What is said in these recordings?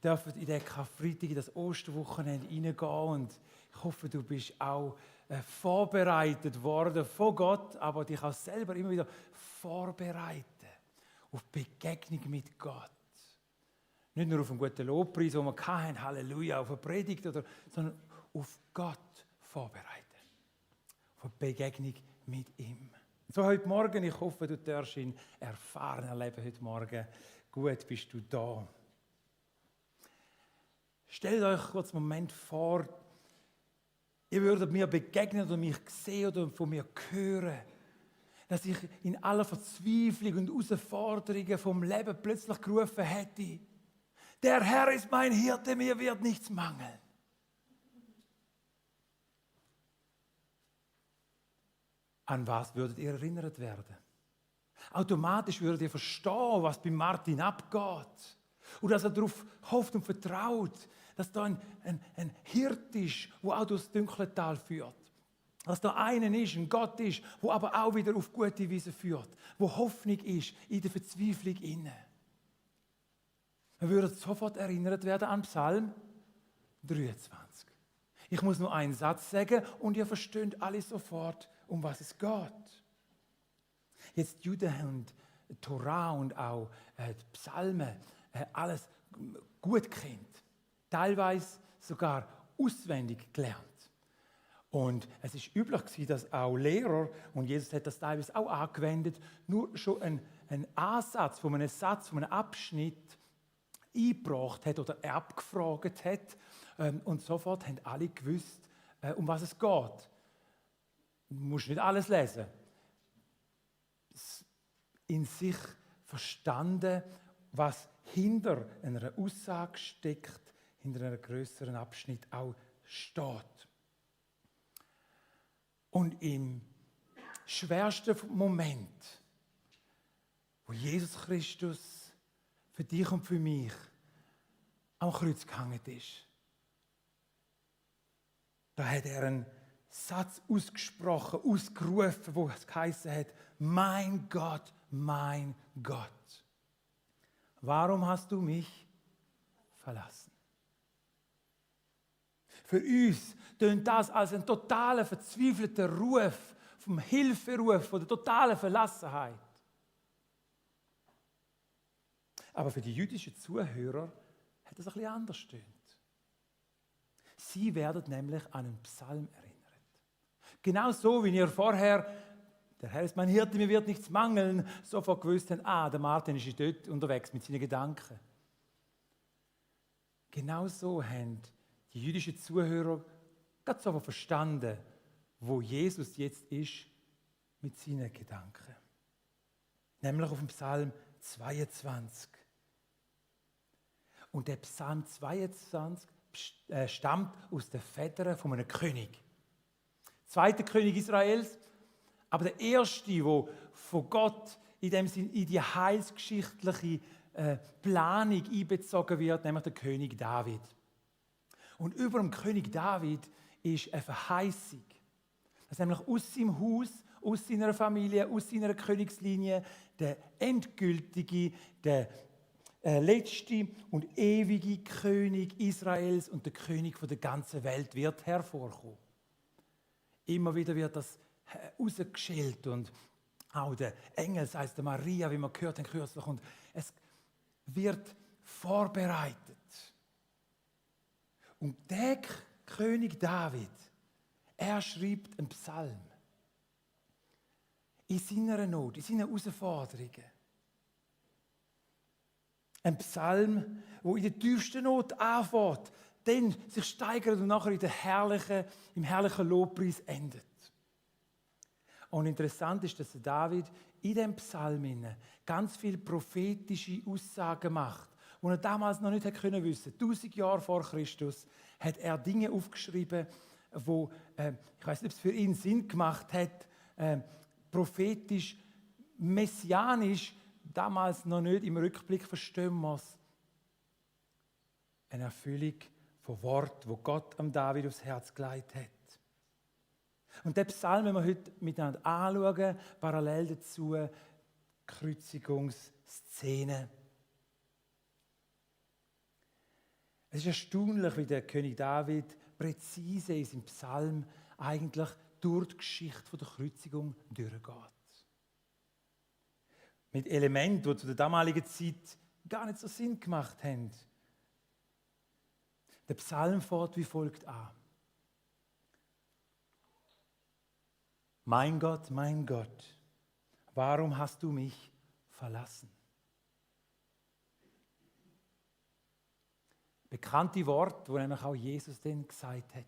dürfen in den Karfreitag, in das Osterwochenende hineingehen und ich hoffe, du bist auch vorbereitet worden von Gott, aber dich auch selber immer wieder vorbereiten auf die Begegnung mit Gott. Nicht nur auf einen guten Lobpreis, den wir hatten, Halleluja, auf eine Predigt, sondern auf Gott vorbereiten. Auf eine Begegnung mit ihm. So heute Morgen, ich hoffe, du darfst ihn erfahren erleben heute Morgen. Gut bist du da. Stellt euch kurz einen Moment vor, ihr würdet mir begegnen oder mich sehen oder von mir hören, dass ich in aller Verzweiflung und Herausforderungen vom Leben plötzlich gerufen hätte: Der Herr ist mein Hirte, mir wird nichts mangeln. An was würdet ihr erinnert werden? Automatisch würdet ihr verstehen, was bei Martin abgeht. Und dass er darauf hofft und vertraut, dass da ein Hirt ist, der auch durchs dunkle Tal führt. Dass da einen ist, ein Gott ist, der aber auch wieder auf gute Weise führt. Wo Hoffnung ist in der Verzweiflung inne. Wir würden sofort erinnert werden an Psalm 23. Ich muss nur einen Satz sagen und ihr versteht alle sofort, um was es geht. Jetzt die Juden haben die Torah und auch die Psalmen alles gut kennt. Teilweise sogar auswendig gelernt. Und es ist üblich gewesen, dass auch Lehrer, und Jesus hat das teilweise auch angewendet, nur schon einen Ansatz von einem Satz, von einem Abschnitt eingebracht hat oder abgefragt hat. Und sofort haben alle gewusst, um was es geht. Du musst nicht alles lesen. In sich verstanden, was hinter einer Aussage steckt, hinter einem größeren Abschnitt auch steht. Und im schwersten Moment, wo Jesus Christus für dich und für mich am Kreuz gehangen ist, da hat er einen Satz ausgesprochen, ausgerufen, wo es geheißen hat: Mein Gott, warum hast du mich verlassen? Für uns tönt das als ein totaler, verzweifelter Ruf, vom Hilferuf, von der totalen Verlassenheit. Aber für die jüdischen Zuhörer hat das ein bisschen anders tönt. Sie werden nämlich an einen Psalm erinnert. Genau so, wie ihr vorher, der Herr ist mein Hirte, mir wird nichts mangeln, sofort gewusst habt, der Martin ist dort unterwegs mit seinen Gedanken. Genau so haben die jüdischen Zuhörer ganz sofort verstanden, wo Jesus jetzt ist mit seinen Gedanken. Nämlich auf dem Psalm 22. Und der Psalm 22 stammt aus den Federn von einem König. Zweiter König Israels, aber der erste, der von Gott in dem Sinn in die heilsgeschichtliche Planung einbezogen wird, nämlich der König David. Und über dem König David ist eine Verheißung, dass nämlich aus seinem Haus, aus seiner Familie, aus seiner Königslinie der endgültige, der letzte und ewige König Israels und der König der ganzen Welt wird hervorkommen. Immer wieder wird das rausgeschält und auch der Engel, das heißt der Maria, wie wir gehört haben kürzlich, und es wird vorbereitet. Und der König David, er schreibt einen Psalm in seiner Not, in seinen Herausforderungen. Ein Psalm, wo in der tiefsten Not anfängt, dann sich steigert und nachher im herrlichen Lobpreis endet. Und interessant ist, dass David in diesem Psalm ganz viele prophetische Aussagen macht, die er damals noch nicht wissen konnte. 1000 Jahre vor Christus hat er Dinge aufgeschrieben, wo ich weiß nicht, ob es für ihn Sinn gemacht hat, prophetisch, messianisch, damals noch nicht im Rückblick verstehen muss. Eine Erfüllung von Wort, wo Gott am David aufs Herz gelegt hat. Und der Psalm, wenn wir heute miteinander anschauen, parallel dazu die Kreuzigungsszene. Es ist erstaunlich, wie der König David präzise in seinem Psalm eigentlich durch die Geschichte der Kreuzigung durchgeht. Mit Elementen, die zu der damaligen Zeit gar nicht so Sinn gemacht haben. Der Psalm fährt wie folgt an. Mein Gott, warum hast du mich verlassen? Bekannte Wort, wo nämlich auch Jesus denn gesagt hat.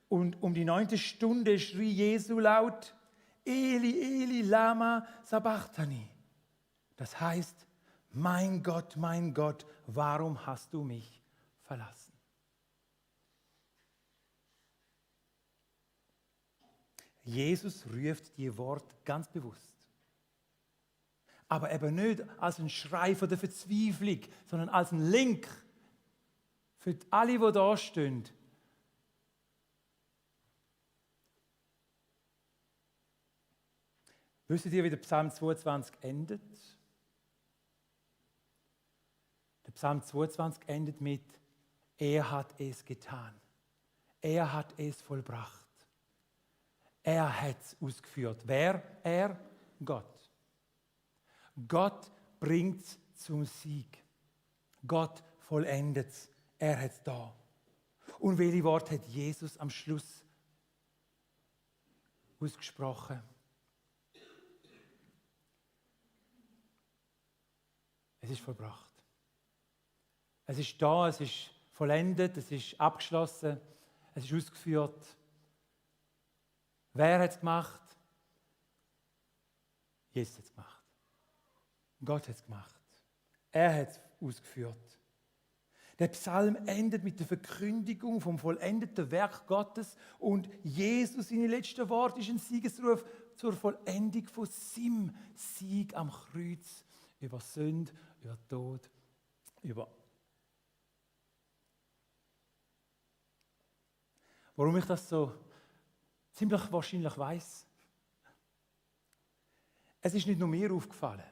Und um die 9. Stunde schrie Jesu laut, Eli, Eli, lama sabachthani. Das heißt, mein Gott, warum hast du mich verlassen? Jesus ruft die Wort ganz bewusst. Aber eben nicht als ein Schrei von der Verzweiflung, sondern als ein Link für alle, die da stehen. Wisst ihr, wie der Psalm 22 endet? Der Psalm 22 endet mit: Er hat es getan. Er hat es vollbracht. Er hat es ausgeführt. Wer? Er? Gott. Gott bringt es zum Sieg. Gott vollendet es. Er hat es da. Und welche Worte hat Jesus am Schluss ausgesprochen? Es ist vollbracht. Es ist da, es ist vollendet, es ist abgeschlossen, es ist ausgeführt. Wer hat es gemacht? Jesus hat es gemacht. Gott hat es gemacht. Er hat es ausgeführt. Der Psalm endet mit der Verkündigung vom vollendeten Werk Gottes und Jesus, seine letzten Worte, ist ein Siegesruf zur Vollendung von seinem Sieg am Kreuz über Sünde, über Tod, über. Warum ich das so ziemlich wahrscheinlich weiss? Es ist nicht nur mir aufgefallen.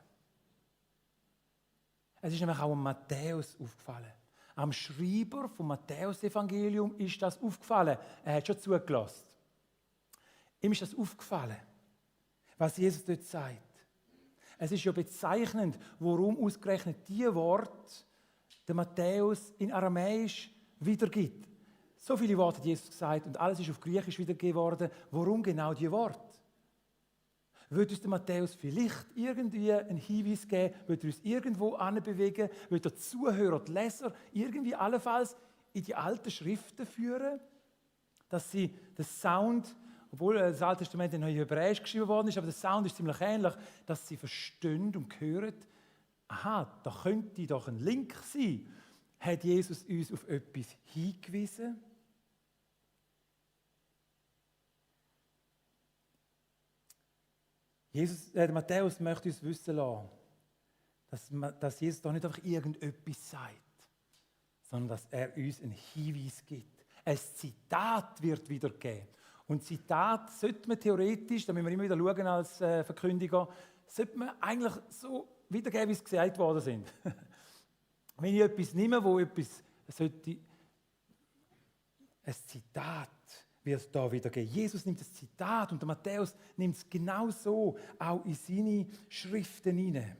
Es ist nämlich auch am Matthäus aufgefallen. Am Schreiber vom Matthäus-Evangelium ist das aufgefallen. Er hat schon zugelassen. Ihm ist das aufgefallen, was Jesus dort sagt. Es ist ja bezeichnend, warum ausgerechnet die Worte der Matthäus in Aramäisch wiedergibt. So viele Worte hat Jesus gesagt und alles ist auf Griechisch wiedergegeben worden. Warum genau die Worte? Wird uns der Matthäus vielleicht irgendwie einen Hinweis geben? Wird er uns irgendwo anbewegen? Wird er Zuhörer, die Leser irgendwie allenfalls in die alten Schriften führen? Dass sie den Sound, obwohl das Alte Testament in Hebräisch geschrieben worden ist, aber der Sound ist ziemlich ähnlich, dass sie verstehen und hören, aha, da könnte doch ein Link sein. Hat Jesus uns auf etwas hingewiesen? Der Matthäus möchte uns wissen lassen, dass Jesus da nicht einfach irgendetwas sagt, sondern dass er uns einen Hinweis gibt. Ein Zitat wird wiedergegeben. Und Zitat sollte man theoretisch, da müssen wir immer wieder schauen als Verkündiger, sollte man eigentlich so wiedergeben, wie es gesagt worden sind. Wenn ich etwas nehme, wo etwas sollte, ein Zitat wird da wiedergegeben. Jesus nimmt das Zitat und der Matthäus nimmt es genau so auch in seine Schriften hinein.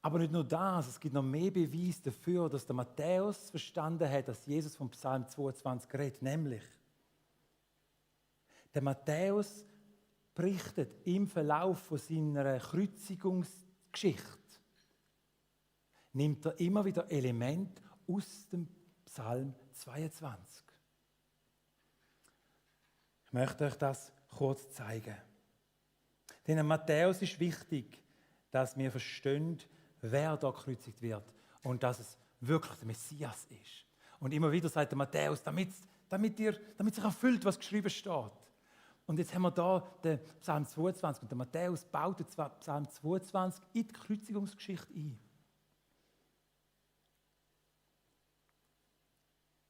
Aber nicht nur das, es gibt noch mehr Beweise dafür, dass der Matthäus verstanden hat, dass Jesus vom Psalm 22 redet, nämlich der Matthäus berichtet im Verlauf von seiner Kreuzigungsgeschichte, nimmt er immer wieder Elemente aus dem Psalm 22. Ich möchte euch das kurz zeigen. Denn an Matthäus ist wichtig, dass wir verstehen, wer da gekreuzigt wird und dass es wirklich der Messias ist. Und immer wieder sagt der Matthäus, damit sich erfüllt, was geschrieben steht. Und jetzt haben wir da den Psalm 22 und der Matthäus baut den Psalm 22 in die Kreuzigungsgeschichte ein.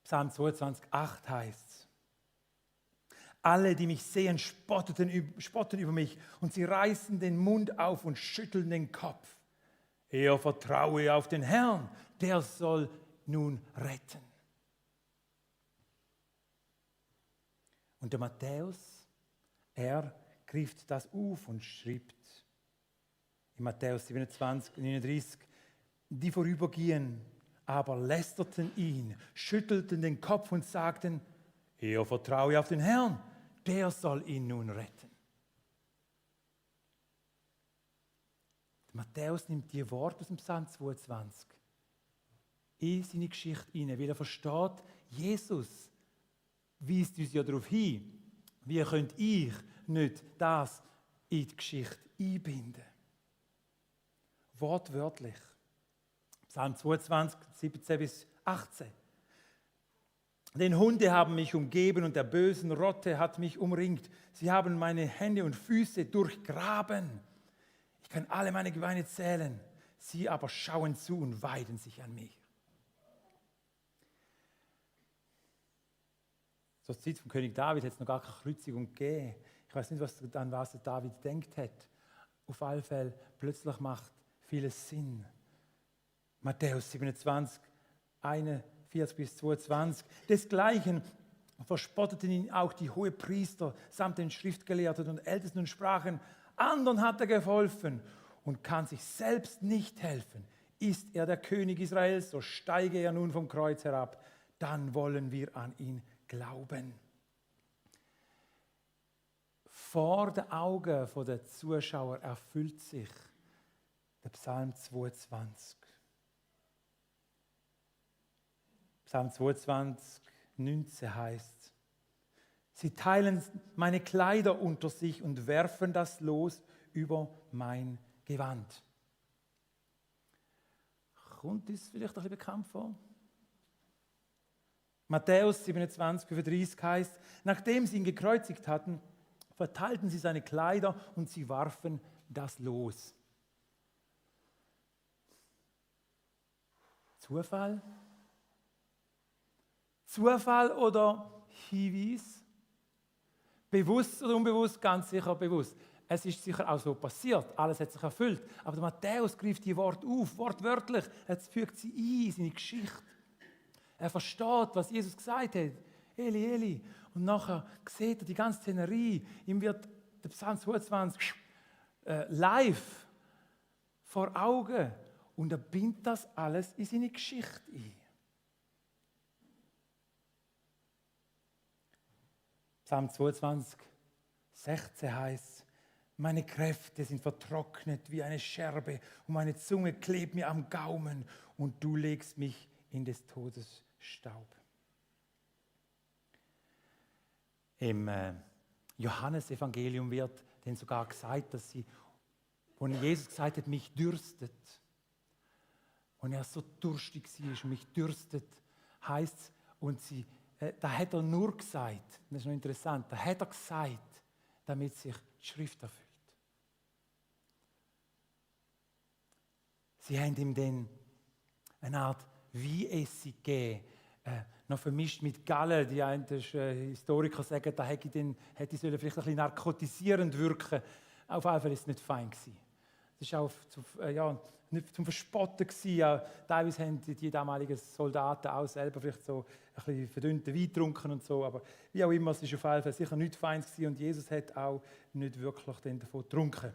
Psalm 22,8 heißt es: Alle, die mich sehen, spotten über mich und sie reißen den Mund auf und schütteln den Kopf. Er vertraue auf den Herrn, der soll nun retten. Und der Matthäus, er griff das auf und schrieb in Matthäus 27, 39, die vorübergehen, aber lästerten ihn, schüttelten den Kopf und sagten, er vertraue auf den Herrn, der soll ihn nun retten. Matthäus nimmt die Worte aus dem Psalm 22 in seine Geschichte hinein, weil er versteht, Jesus weist uns ja darauf hin, wie könnte ich nicht das in die Geschichte einbinden. Wortwörtlich. Psalm 22, 17 bis 18. Denn Hunde haben mich umgeben und der bösen Rotte hat mich umringt. Sie haben meine Hände und Füße durchgraben. Ich kann alle meine Gebeine zählen. Sie aber schauen zu und weiden sich an mir. Zur Zeit von König David hat es noch gar keine Kreuzigung gegeben. Ich weiß nicht, an was David gedacht hat. Auf alle Fälle, plötzlich macht vieles Sinn. Matthäus 27, 41 bis 22. Desgleichen verspotteten ihn auch die Hohepriester samt den Schriftgelehrten und Ältesten und sprachen, anderen hat er geholfen und kann sich selbst nicht helfen. Ist er der König Israels, so steige er nun vom Kreuz herab. Dann wollen wir an ihn glauben. Vor den Augen der Zuschauer erfüllt sich der Psalm 22. Psalm 22, 19 heißt: Sie teilen meine Kleider unter sich und werfen das Los über mein Gewand. Kommt das vielleicht ein bisschen bekannt vor? Matthäus 27, 35 heißt: Nachdem sie ihn gekreuzigt hatten, verteilten sie seine Kleider und sie warfen das Los. Zufall? Zufall oder Hinweis? Bewusst oder unbewusst? Ganz sicher bewusst. Es ist sicher auch so passiert, alles hat sich erfüllt. Aber der Matthäus greift die Worte auf, wortwörtlich. Er fügt sie ein in seine Geschichte. Er versteht, was Jesus gesagt hat. Eli, Eli. Und nachher sieht er die ganze Szenerie. Ihm wird der Psalm 22 live vor Augen. Und er bindet das alles in seine Geschichte ein. Psalm 22, 16 heißt: Meine Kräfte sind vertrocknet wie eine Scherbe und meine Zunge klebt mir am Gaumen und du legst mich in des Todes Staub. Im Johannesevangelium wird denn sogar gesagt, dass wo Jesus gesagt hat, mich dürstet. Und er so durstig war und mich dürstet, heißt es, und da hat er nur gesagt, das ist noch interessant, da hat er gesagt, damit sich die Schrift erfüllt. Sie haben ihm dann eine Art Weinessig gegeben, noch vermischt mit Galle. Die einen Historiker sagen, da hätte ich vielleicht ein bisschen narkotisierend wirken. Auf jeden Fall war es nicht fein gewesen. Es war auch nicht zum Verspotten gewesen. Ja, teilweise haben die damaligen Soldaten auch selber vielleicht so ein bisschen verdünnten Wein getrunken und so. Aber wie auch immer, es war auf jeden Fall sicher nicht fein gewesen und Jesus hat auch nicht wirklich davon getrunken.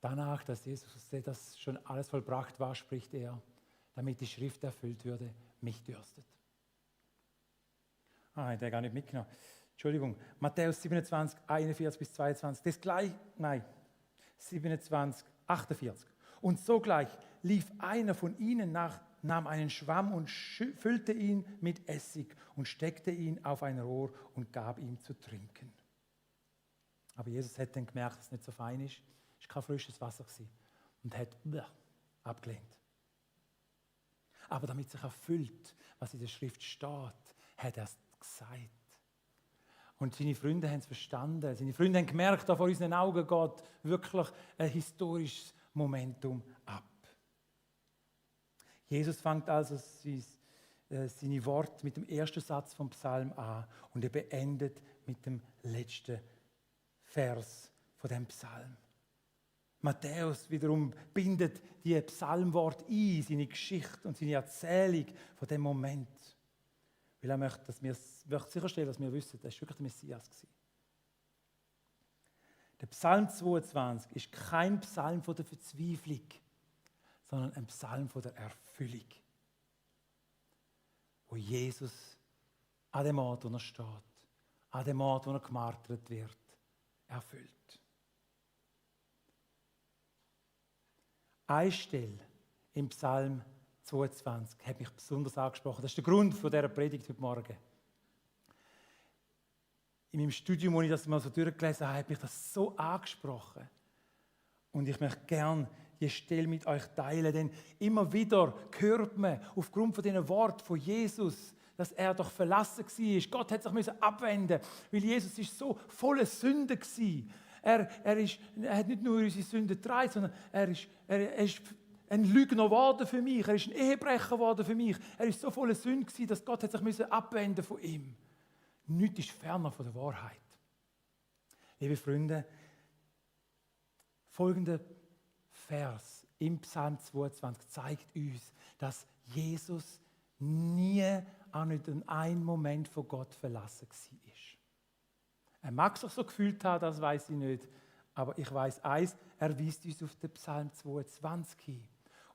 Danach, dass Jesus das schon alles vollbracht war, spricht er, damit die Schrift erfüllt würde, mich dürstet. Ich habe den gar nicht mitgenommen. Entschuldigung. Matthäus 27, 41 bis 22. 27, 48. Und sogleich lief einer von ihnen nach, nahm einen Schwamm und füllte ihn mit Essig und steckte ihn auf ein Rohr und gab ihm zu trinken. Aber Jesus hat dann gemerkt, dass es nicht so fein ist. Es war kein frisches Wasser und hat abgelehnt. Aber damit sich erfüllt, was in der Schrift steht, hat er es gesagt. Und seine Freunde haben es verstanden. Seine Freunde haben gemerkt, da vor unseren Augen geht wirklich ein historisches Momentum ab. Jesus fängt also seine Worte mit dem ersten Satz vom Psalm an und er beendet mit dem letzten Vers von dem Psalm. Matthäus wiederum bindet die Psalmwort ein, seine Geschichte und seine Erzählung von dem Moment. Weil er möchte sicherstellen, dass wir wissen, das war wirklich der Messias. Der Psalm 22 ist kein Psalm von der Verzweiflung, sondern ein Psalm von der Erfüllung, wo Jesus an dem Ort, wo er steht, an dem Ort, wo er gemartert wird, erfüllt. Eine Stelle im Psalm 22 hat mich besonders angesprochen. Das ist der Grund für dieser Predigt heute Morgen. In meinem Studium, als ich das mal so durchgelesen habe, hat mich das so angesprochen. Und ich möchte gerne die Stelle mit euch teilen, denn immer wieder hört man aufgrund von diesen Worten von Jesus, dass er doch verlassen war. Gott hat sich abwenden, weil Jesus ist so voller Sünde war. Er hat nicht nur unsere Sünden getragen, sondern er ist ein Lügner geworden für mich. Er ist ein Ehebrecher geworden für mich. Er ist so voller Sünde gewesen, dass Gott hat sich abwenden von ihm. Nichts ist ferner von der Wahrheit. Liebe Freunde, folgender Vers im Psalm 22 zeigt uns, dass Jesus nie auch nicht in einem Moment von Gott verlassen war. Er mag sich so gefühlt haben, das weiß ich nicht. Aber ich weiß eins, er weist uns auf den Psalm 22 hin.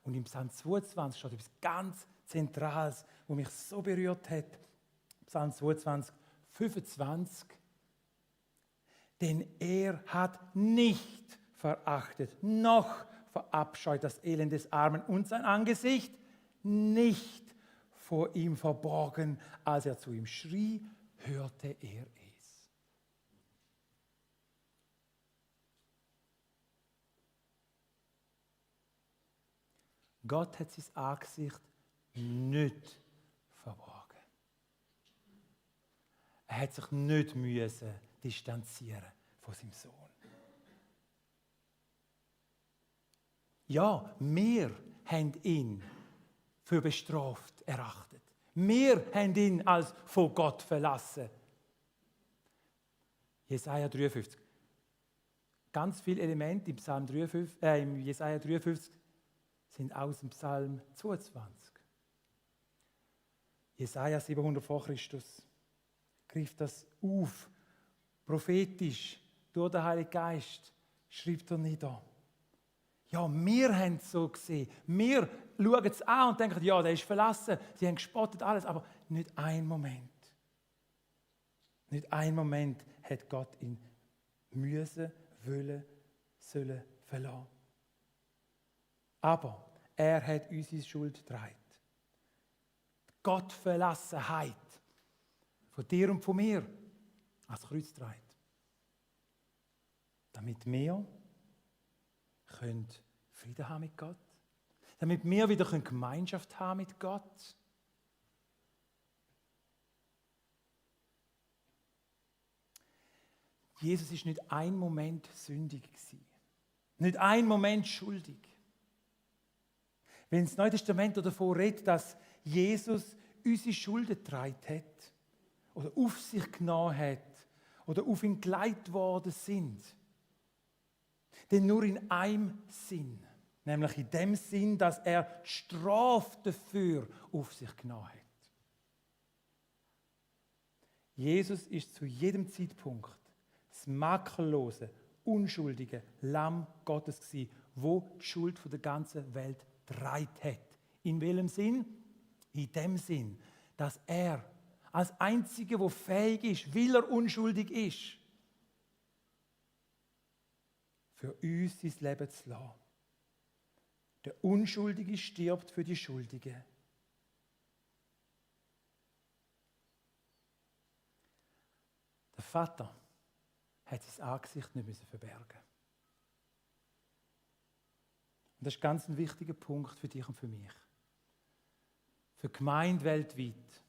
Und im Psalm 22 steht etwas ganz Zentrales, was mich so berührt hat. Psalm 22, 25. Denn er hat nicht verachtet, noch verabscheut das Elend des Armen und sein Angesicht nicht vor ihm verborgen. Als er zu ihm schrie, hörte er es. Gott hat sein Angesicht nicht verborgen. Er hat sich nicht müssen distanzieren von seinem Sohn. Ja, wir haben ihn für bestraft erachtet. Wir haben ihn als von Gott verlassen. Jesaja 53. Ganz viele Elemente im Jesaja 53 sind aus dem Psalm 22. Jesaja 700 vor Christus greift das auf, prophetisch, durch den Heiligen Geist, schreibt er nieder. Ja, wir haben es so gesehen. Wir schauen es an und denken, ja, der ist verlassen. Sie haben gespottet, alles, aber nicht ein Moment. Nicht ein Moment hat Gott ihn müssen, wollen, sollen verlassen. Aber er hat unsere Schuld getragen. Die Gottverlassenheit von dir und von mir als Kreuz getragen. Damit wir Frieden haben mit Gott. Damit wir wieder Gemeinschaft haben mit Gott. Jesus ist nicht ein Moment sündig gewesen. Nicht ein Moment schuldig. Wenn das Neue Testament davon redet, dass Jesus unsere Schulden getragen hat oder auf sich genommen hat oder auf ihn geleitet worden sind, denn nur in einem Sinn, nämlich in dem Sinn, dass er die Strafe dafür auf sich genommen hat. Jesus ist zu jedem Zeitpunkt das makellose, unschuldige Lamm Gottes gewesen, wo die Schuld der ganzen Welt getragen hat. In welchem Sinn? In dem Sinn, dass er als Einziger, der fähig ist, weil er unschuldig ist, für uns sein Leben zu lassen. Der Unschuldige stirbt für die Schuldigen. Der Vater hat sein Angesicht nicht verbergen. Und das ist ganz ein wichtiger Punkt für dich und für mich. Für die Gemeinde weltweit.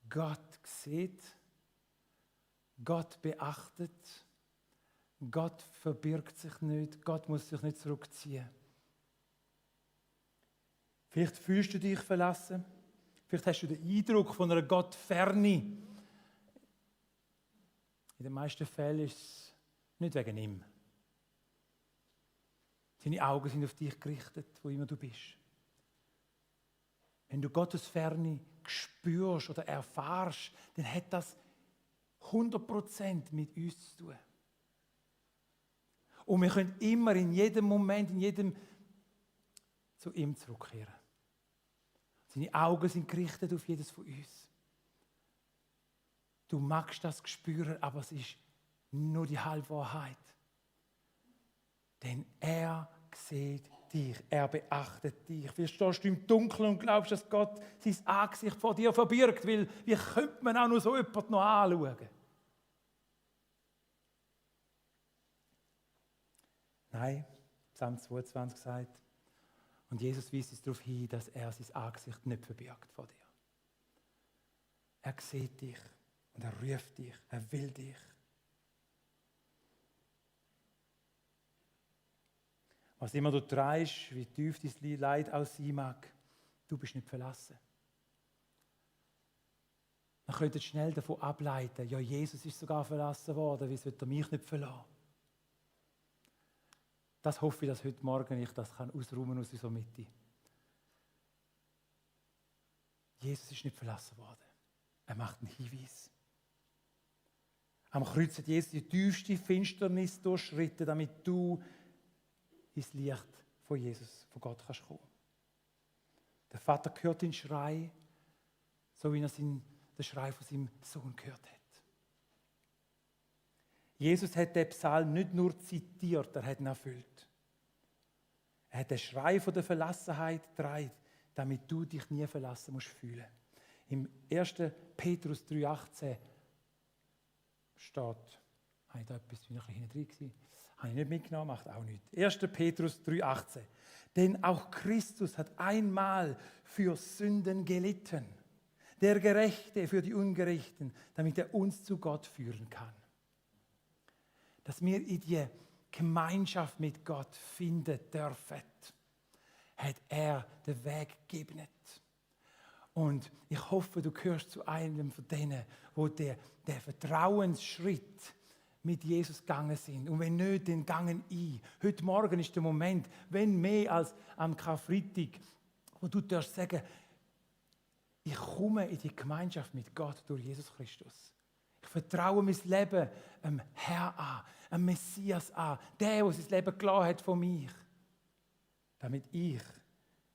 Gott sieht, Gott beachtet, Gott verbirgt sich nicht, Gott muss sich nicht zurückziehen. Vielleicht fühlst du dich verlassen. Vielleicht hast du den Eindruck von einer Gottferne. In den meisten Fällen ist es nicht wegen ihm. Seine Augen sind auf dich gerichtet, wo immer du bist. Wenn du Gottes Ferne spürst oder erfahrst, dann hat das 100% mit uns zu tun. Und wir können immer, in jedem Moment, in jedem zu ihm zurückkehren. Seine Augen sind gerichtet auf jedes von uns. Du magst das spüren, aber es ist nur die Halbwahrheit. Denn er sieht dich, er beachtet dich. Vielleicht stehst du im Dunkeln und glaubst, dass Gott sein Angesicht vor dir verbirgt, weil wie könnte man auch nur so jemanden noch anschauen? Nein, Psalm 22 sagt, und Jesus weist uns darauf hin, dass er sein Angesicht nicht verbirgt vor dir. Er sieht dich und er ruft dich, er will dich. Was immer du trägst, wie tief dein Leid auch sein mag, du bist nicht verlassen. Man könnte schnell davon ableiten, ja, Jesus ist sogar verlassen worden, wie sollte er mich nicht verlassen? Das hoffe ich, dass heute Morgen ich das ausräumen aus unserer Mitte. Jesus ist nicht verlassen worden. Er macht einen Hinweis. Am Kreuz hat Jesus die tiefste Finsternis durchschritten, damit du ins Licht von Jesus, von Gott kannst kommen. Der Vater hört den Schrei, so wie er den Schrei von seinem Sohn gehört hat. Jesus hat den Psalm nicht nur zitiert, er hat ihn erfüllt. Er hat den Schrei von der Verlassenheit getragen, damit du dich nie verlassen musst fühlen. Im 1. Petrus 3,18 steht, habe ich da etwas, bin ich hinten drin gewesen? Habe ich nicht mitgenommen, macht auch nichts. 1. Petrus 3,18. Denn auch Christus hat einmal für Sünden gelitten, der Gerechte für die Ungerechten, damit er uns zu Gott führen kann. Dass wir in die Gemeinschaft mit Gott finden dürfen, hat er den Weg geebnet. Und ich hoffe, du gehörst zu einem von denen, wo der Vertrauensschritt mit Jesus gegangen sind. Und wenn nicht, dann gangen ein. Heute Morgen ist der Moment, wenn mehr als am Karfreitag, wo du darfst sagen, ich komme in die Gemeinschaft mit Gott durch Jesus Christus. Ich vertraue mein Leben dem Herrn an, dem Messias an, der sein Leben gelassen hat von mir, damit ich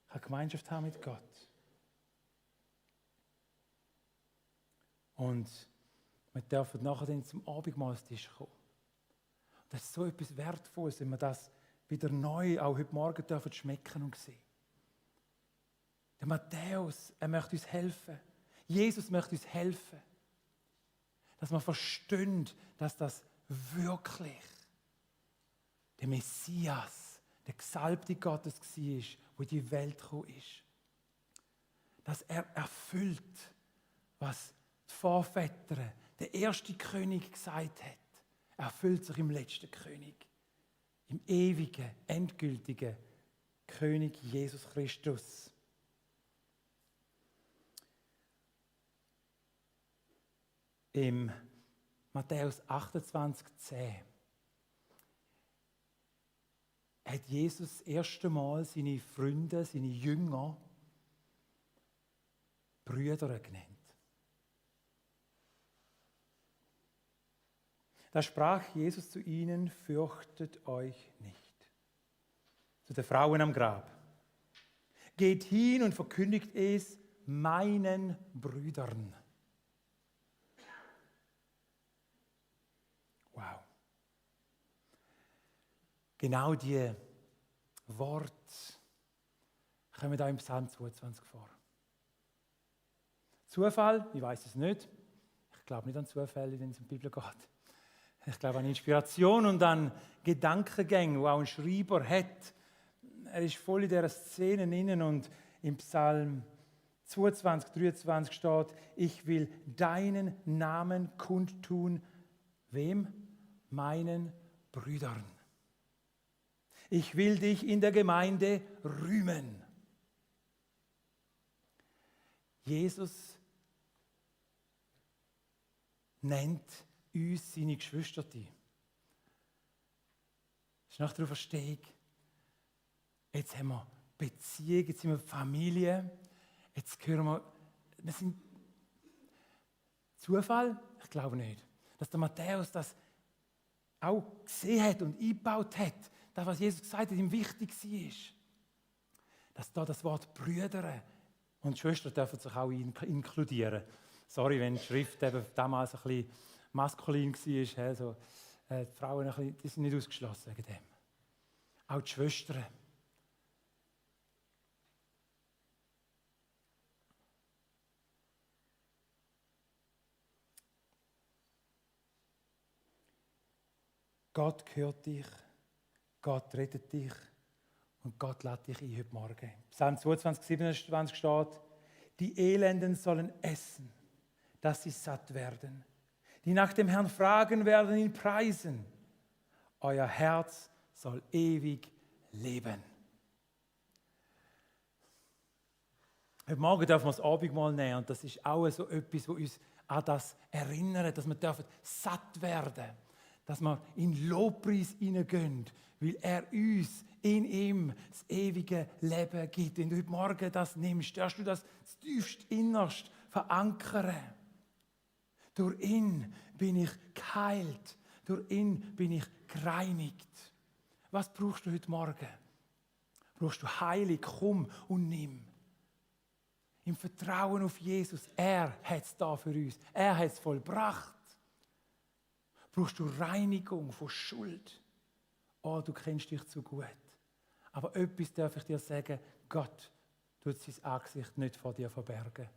eine Gemeinschaft habe mit Gott. Und wir dürfen nachher dann zum Abendmahlstisch kommen. Das ist so etwas Wertvolles, wenn wir das wieder neu, auch heute Morgen dürfen schmecken und sehen. Der Matthäus, er möchte uns helfen. Jesus möchte uns helfen. Dass wir verstehen, dass das wirklich der Messias, der Gesalbte Gottes war, der in die Welt gekommen ist. Dass er erfüllt, was die Vorväter, der erste König gesagt hat. Er erfüllt sich im letzten König. Im ewigen, endgültigen König Jesus Christus. Im Matthäus 28,10 hat Jesus das erste Mal seine Freunde, seine Jünger, Brüder genannt. Da sprach Jesus zu ihnen, fürchtet euch nicht. Zu den Frauen am Grab. Geht hin und verkündigt es meinen Brüdern. Wow. Genau die Worte kommen da im Psalm 22 vor. Zufall? Ich weiß es nicht. Ich glaube nicht an Zufälle, wenn es um die Bibel geht. Ich glaube an Inspiration und an Gedankengänge, die auch ein Schreiber hat. Er ist voll in dieser Szene drin und im Psalm 22, 23 steht, ich will deinen Namen kundtun. Wem? Meinen Brüdern. Ich will dich in der Gemeinde rühmen. Jesus nennt uns seine Geschwister. Das ist nach der Auferstehung. Jetzt haben wir Beziehung, jetzt sind wir Familie. Jetzt hören wir sind Zufall? Ich glaube nicht. Dass der Matthäus das auch gesehen hat und eingebaut hat, das, was Jesus gesagt hat, ihm wichtig war. Dass da das Wort Brüder und Schwestern dürfen sich auch inkludieren. Sorry, wenn die Schrift eben damals ein bisschen maskulin war. Also, die Frauen ein bisschen, die sind nicht ausgeschlossen wegen dem. Auch die Schwestern. Gott hört dich, Gott rettet dich und Gott lädt dich ein heute Morgen. Psalm 22, 27 steht, die Elenden sollen essen, dass sie satt werden. Die nach dem Herrn fragen, werden ihn preisen. Euer Herz soll ewig leben. Heute Morgen dürfen wir das Abendmahl nehmen und das ist auch so etwas, was uns an das erinnert, dass wir satt werden dürfen. Dass wir in Lobpreis hineingehen, weil er uns in ihm das ewige Leben gibt. Wenn du heute Morgen das nimmst, darfst du das tiefst innerst verankern. Durch ihn bin ich geheilt, durch ihn bin ich gereinigt. Was brauchst du heute Morgen? Brauchst du Heilung? Komm und nimm. Im Vertrauen auf Jesus, er hat es da für uns, er hat es vollbracht. Brauchst du Reinigung von Schuld? Oh, du kennst dich zu gut. Aber etwas darf ich dir sagen, Gott tut sein Angesicht nicht vor dir verbergen.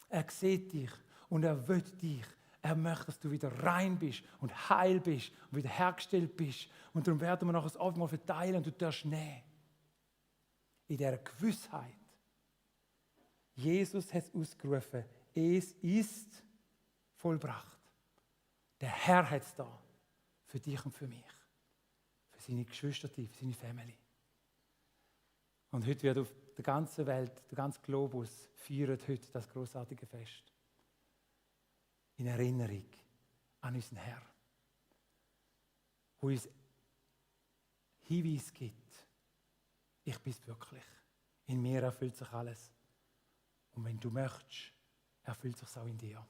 Er sieht dich und er will dich. Er möchte, dass du wieder rein bist und heil bist und wieder hergestellt bist. Und darum werden wir nachher das Abendmahl verteilen und du darfst nehmen. In dieser Gewissheit. Jesus hat es ausgerufen, es ist vollbracht. Der Herr hat es da, für dich und für mich, für seine Geschwister, für seine Familie. Und heute wird auf der ganzen Welt, der ganze Globus feiert heute das großartige Fest. In Erinnerung an unseren Herrn, wo uns Hinweis gibt, ich bin es wirklich. In mir erfüllt sich alles. Und wenn du möchtest, erfüllt sich auch in dir.